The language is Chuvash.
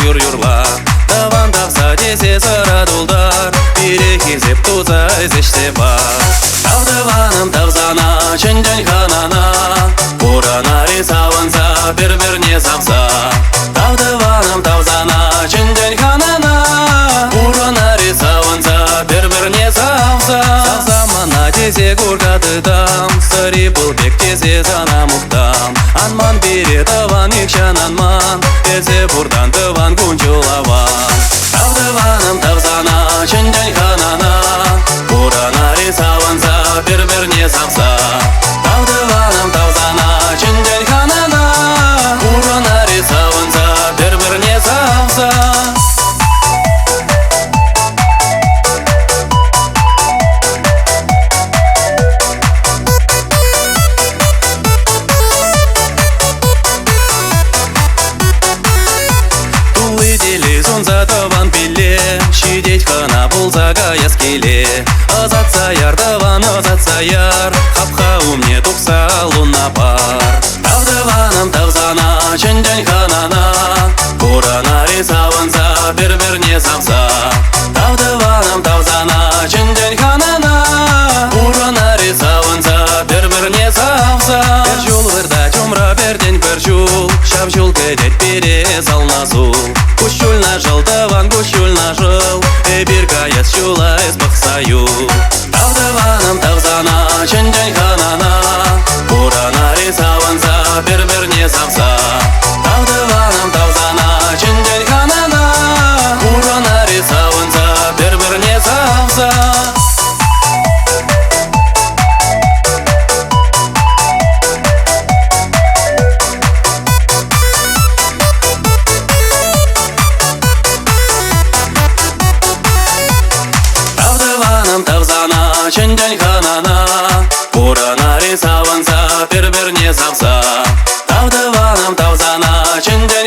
юр юрла. Тӑван тавса тесе сӑра тултар, пире хисеп туса эс ӗҫсе пар. Тав тӑванӑм, тав сана, чӗнтӗн хӑнана, пурӑнар-и савӑнса, пӗр-пӗрне савса. Тав тӑванӑм, тав сана, чӗнтӗн хӑнана, пурӑнар-и савӑнса, пӗр-пӗрне савса. Савса мана тесе курка тытам, сӑри пыл пек тесе сана мухтам. Ан ман пире, тӑван, нихҫан ан ман, эсӗ пуртан тӑван кун-ҫул аван. Тав тӑванӑм, тав сана, чӗнтӗн хӑнана, пурӑнар-и савӑнса, пӗр-пӗрне савса. Тав тӑванӑм, тав сана, чӗнтӗн хӑнана, пурӑнар-и савӑнса, пӗр-пӗрне савса. Тулли телей сунса тӑван пилле, ҫитет хӑна пулса каяс киле. Ӑсатса яр, тӑван, ӑсатса яр, хапха умне тухса луна пар. Тав тӑванӑм, тав сана, чӗнтӗн хӑнана, пурӑнар-и савӑнса, пӗр-пӗрне савса. Тав тӑванӑм, тав сана, чӗнтӗн хӑнана, пурӑнар-и савӑнса, пӗр-пӗрне савса. Пӗр ҫул выртать умра пӗртен-пӗр ҫул, ҫав ҫул кӗтет пире сална сул. Куҫҫуль на шӑл, тӑван, куҫҫуль на шӑл, эпир каяс ҫула эс пӑхса юл. Тав тӑванӑм, тав сана, чӗнтӗн хӑнана, пурӑнар-и савӑнса, пӗр-пӗрне савса. Тав тӑванӑм, тав сана, чӗнтӗн хӑнана, пурӑнар-и савӑнса, пӗр-пӗрне савса. Тав тӑванӑм, тав сана, чӗнтӗн хӑнана, пурӑнар-и савӑнса, пӗр-пӗрне савса. Тав тӑванӑм, тав сана, чӗнтӗн